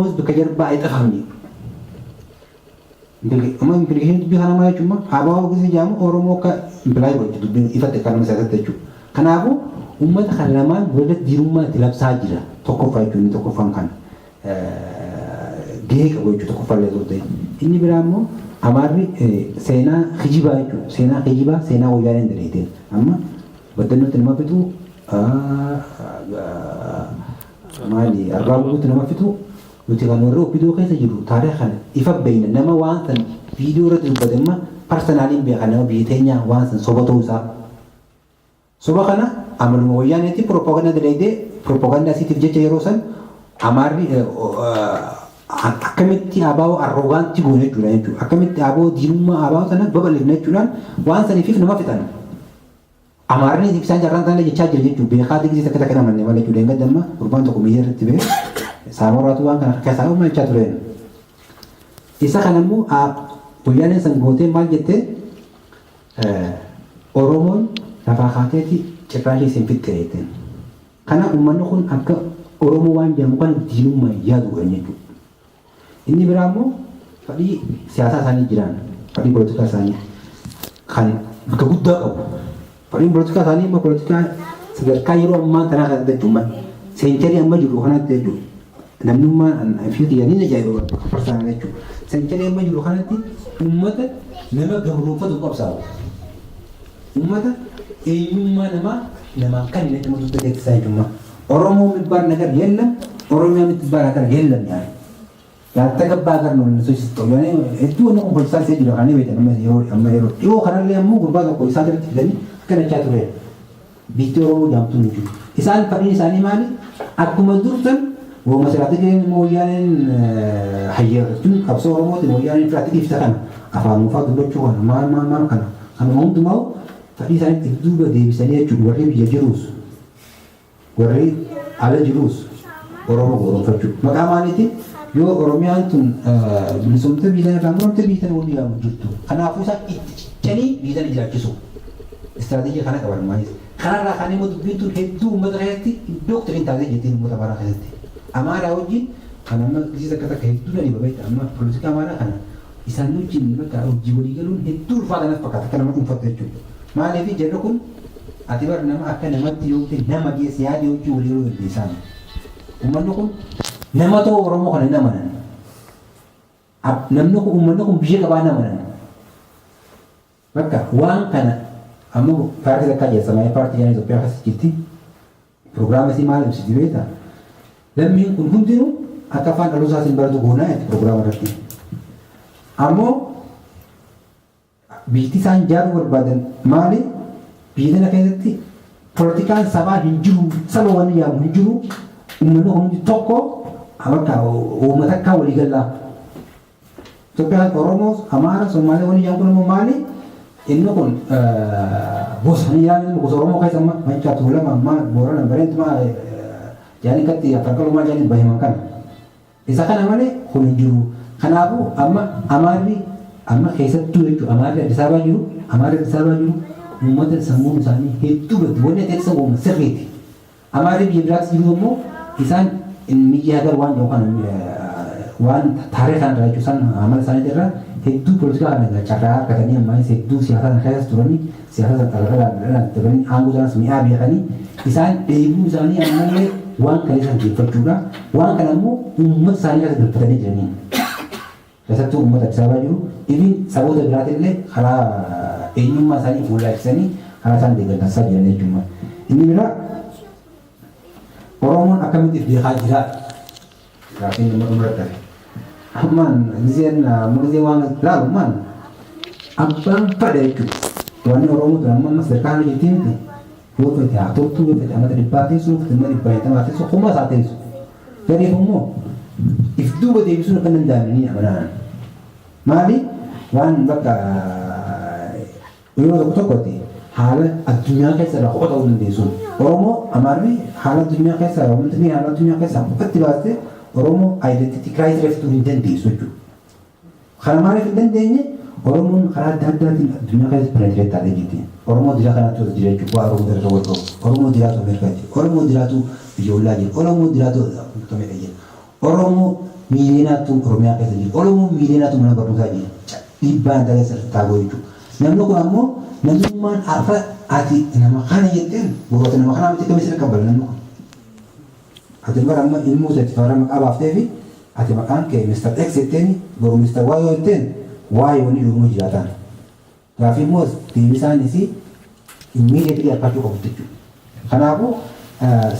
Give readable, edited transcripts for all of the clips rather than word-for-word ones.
ህዝብ ከጀርባ አይጠፋም። Amma implication dubbii kana maal jechuun ABO gisee jedhamu Oromoo akka imply godhu dubbiin ifatti kan nama siyaasatti jechuudha. Kanaafuu uummata kan lamaan walirratti diinummaa itti labsaa jira. Tokkoffaa jechuun inni tokkoffaan kan gahee qabu jechuudha, tokkoffaa illee ta'e. Inni biraa immoo Amaarri seenaa kijibaa jechuudha. Seenaa kijibaa, seenaa Wayyaaneen daleeteen amma Baddannootti nama fitu, maali, Arbaa Gubuutti nama fitu. Nuti kan warri OPDO keessa jiru taarika kana ifa beeyna. Nama waan san viidiyoo irratti dubbate amma personallyin beekan, nama biyya teenyaa waan san soba ta'uu isaa. Soba kana amaluma Wayyaaneetti propaganda dalaydee, propaganda asiitiif jecha yeroo san Amaarri akkamitti ABO arrogant goone jechuudha. Akkamitti ABO, diinummaa ABO sana babal'ifne jechuudhaan waan saniif nama fixan. Amaarri isaan carraan sana jechaa jira jechuudha. Beekaa digisii takka takka namanne malee jechuudha. Engadda amma gurbaan tokko miidiyaa irratti ba'ee saamoraatu waan kana keessaa uumama jechaa tureen. Isa kana immoo Wayyaaneen san gootee maal jettee, Oromoon lafaa kaateeti cirraashii isin fixxe jetteen. Kana uummanni kun akka Oromoo waan jedhamu kana diinummaa yaadu godhan jechuudha. Inni biraa immoo fedhii siyaasaa isaanii jiran, fedhii poolitikaa isaanii kan bakka guddaa qabu. Fedhiin poolitikaa isaanii immoo poolitikaa sadarkaa yeroo ammaa tanaa kanatti jechuudha. Century amma jiru kanatti jechuudha. Namnummaan fi kiyyaniin ajaa'iba bakka personal jechuudha. Century amma jiru kanatti uummata nama gabroonfatu qabsaa'u. Uummata eenyummaa namaa namaan kan inni nama dugda keessa jechuudha. ኦሮሞ የሚባል ነገር የለም፣ ኦሮሚያ የምትባል ሀገር የለም ያለ ያልተገባ ሀገር ነው እነሱ ሲሰጠው hedduu wanni kun poolisisaa isee jira kan beektan. Amma yeroo, amma yeroo dhiyoo kanallee ammoo gurbaa tokko isaa irratti fidanii akka dachaa ture. Biyyi Oromoo jaamtuun hin jiru. Isaan fedhiin isaanii maali? Akkuma dursan wooma siraatii Wayyaaneen hayya jechuun qabsoo Oromootiin Wayyaaneen firaatti dhiifte kana, afaan muufaa dubbachuu kana, maal maal maal kana, kanuma hundumaa fedhii isaaniitti duuba deebisanii jechuudha. Warri biyya jiruus warri ala jiruus Oromoo gowwoomfachuu. Maqaa maaliitiin? Yoo Oromiyaan tun bilisomte biyya irraa muramte, biyya tana wanni yaamu jirtu. Kanaafuu isaan itti cichanii biyya tana jiraachisu. Istiraatiijii kana qaban maalis. Kanarraa kan immoo dubbiin tun hedduu uummata keessatti doctrine taatee jirti uummata Amaaraa keessatti. Amaaraa wajjin kan amma gisee takka takka hedduu na dhiba beekta, amma poolitikaa Amaaraa kana isaan wajjin bakka hojii walii galuun hedduu ulfaata natti fakkaata akka nama dhuunfatte jechuudha. Maaliif jarri kun ati bar nama akka namatti yoo ta'e nama geesse yaada hojii walii galuu dandeessaan. Uummanni kun nama ta'uu Oromoo kana hin amanan. Namni kun, uummanni kun biyya qabaa hin amanan. Bakka waan kana amma paartii takkaa jira, Samaayii paartii jedhan, Itoophiyaa keessa jirti. Pirogiraama isii maal ibsiti beektaa? Lammiin kun hundinuu akka afaan dhalootaa isaatiin baratu goonaa jetti pirogiraama irratti. Ammoo biyyi isaan ijaaruu barbaadan maali? Biyya tana keessatti poolitikaan sabaa hin jiru, saba wanni yaamu hin jiru, uummanni kun hundi tokko, bakka uummata akka walii galaa. Itoophiyaan Oromoo, Amaara, Somaalee wanni jedhamu kun immoo maali? Inni kun gosa ni yaadni gosa Oromoo keessa amma Maccaa, Tuulama, maal, Boorana, Bareentu maal jedhanii katti Afaan Qalumaa jedhanii bahiman kana. Isa kana malee kun hin jiru. Kanaafuu amma Amaarri amma keessattuu jechuudha, Amaarri Addis Ababaa jiru, Amaarri Addis Ababaa jiru uummata sammuun isaanii hedduu baddu, wanni ati ibsa uuma sirriiti. Amaarri biyya biraatti jiru immoo isaan biyya hagar waan jedhu kana waan taarika kana irraa jechuudha, isaan amala isaanii irraa hedduu poolitikaa kana carraa argatanii, ammaas hedduu siyaasa kana keessa turanii, siyaasa sana xalalaan dabalanii aangoo isaaniis mi'aa beekanii, isaan dheebuu isaanii ammallee waan kana isaan deeffachuudha. Waan kana immoo uummata isaanii keessa galfatanii jiranii. Keessattuu uummata Addis Ababaa jiru, ifin saboota biraatillee karaa eenyummaa isaanii fuullaachisanii karaa isaan deeggarsaa jiran jechuudha. Inni biraa Oromoon akkamitti if beekaa jira? Gaaffiin nama dhumarratti hafe. Ammaan giseen amma gisee waan laalu maan abbaan fadha jechuudha. Wanni Oromoo tun amma amma sadarkaa kana jirti miti. Yoo fedhe haa toltu, yoo fedhe amata 100 teessu, yoo fedhe amma 150 teessu, kuma isaa teessu. Gariif immoo if duuba deebisuun akka hin danda'amne ni amanaan. Maali? Waan bakka yeroo tokko tokkotti haala addunyaa keessa irraa kopha ta'uu dandeessuun. Oromoo Amaarri haala addunyaa keessa, wanti haala addunyaa keessaa kophatti baastee Oromoo identity crisis fiduu hin dandeessu jechuudha. Kana maaliif hin dandeenye? Oromoon karaa adda addaatiin addunyaa keessa penetrate taatee jirti. Oromoo diraa kanatti wal jira jechuudha. Waa Oromoo dira wal qabu. Oromoo diraatu Ameerikaa jira. Oromoo diraatu biyya ollaa jira. Oromoo diraatu Ameerikaa jira. Oromoo miiliyonaatu Oromiyaa keessa jira. Oromoo miiliyonaatu mana barnootaa jira. Dhiibbaan adda addaa taagoo jechuudha. Namni kun ammoo namummaan har'a ati nama kana jetteen boru nama kanaa miti kamii sirra qabbala namni kun. Ati bara amma ilmoo ta'e fara maqaa baaftee fi ati maqaan kee Mr. X jetteen, boru Mr. Y yoo jetteen, Y wanni jiru jiraataan. Gaafii immoo deebisaan isii immediately harkachuu qabu jechuudha. Kanaafuu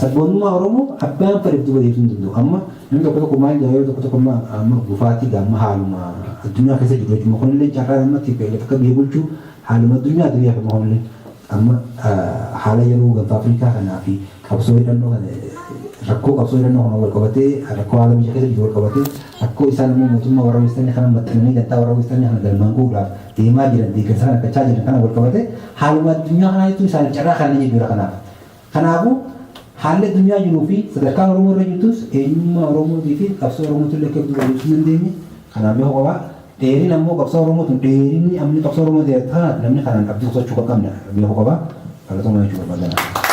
sabboonummaa Oromoo abbaan fedhe duuba deebisuu hin danda'u. Amma namni tokko tokko maal jedha, yeroo tokko tokko amma gufaatii amma haaluma addunyaa keessa jiru jechuudha. Kunillee carraa amma TPLF akka biyya bulchuu haaluma addunyaati beekama. Kunillee amma haala yeroo Gaanfa Afrikaa kanaa fi qabsoo hidhannoo kana, rakkoo qabsoo hidhannoo kana wal qabatee, rakkoo haala biyya keessa jiru wal qabatee, rakkoo isaan immoo mootummaa warra Westernii kana maxxananii dantaa warra Westernii kana galmaan gahuudhaaf deemaa jiran, deeggarsa kana argachaa jiran kana wal qabatee, haaluma addunyaa kanaa jechuun isaan carraa kana jechuudha kanaaf. Kanaafuu haalli addunyaa jiruu fi sadarkaan Oromoo irra jirtus eenyummaa Oromootii fi qabsoo Oromootii akka duuba deebisuu hin dandeenye kanaaf yoo qabaa. Dheerin ammoo qabsoo Oromoo tun dheerinni amni qabsoo Oromoo dheeratu kanaaf namni kanaan abdii kutachuu kan qabne beekuu qabaa. Galatoomaa jechuu barbaadana.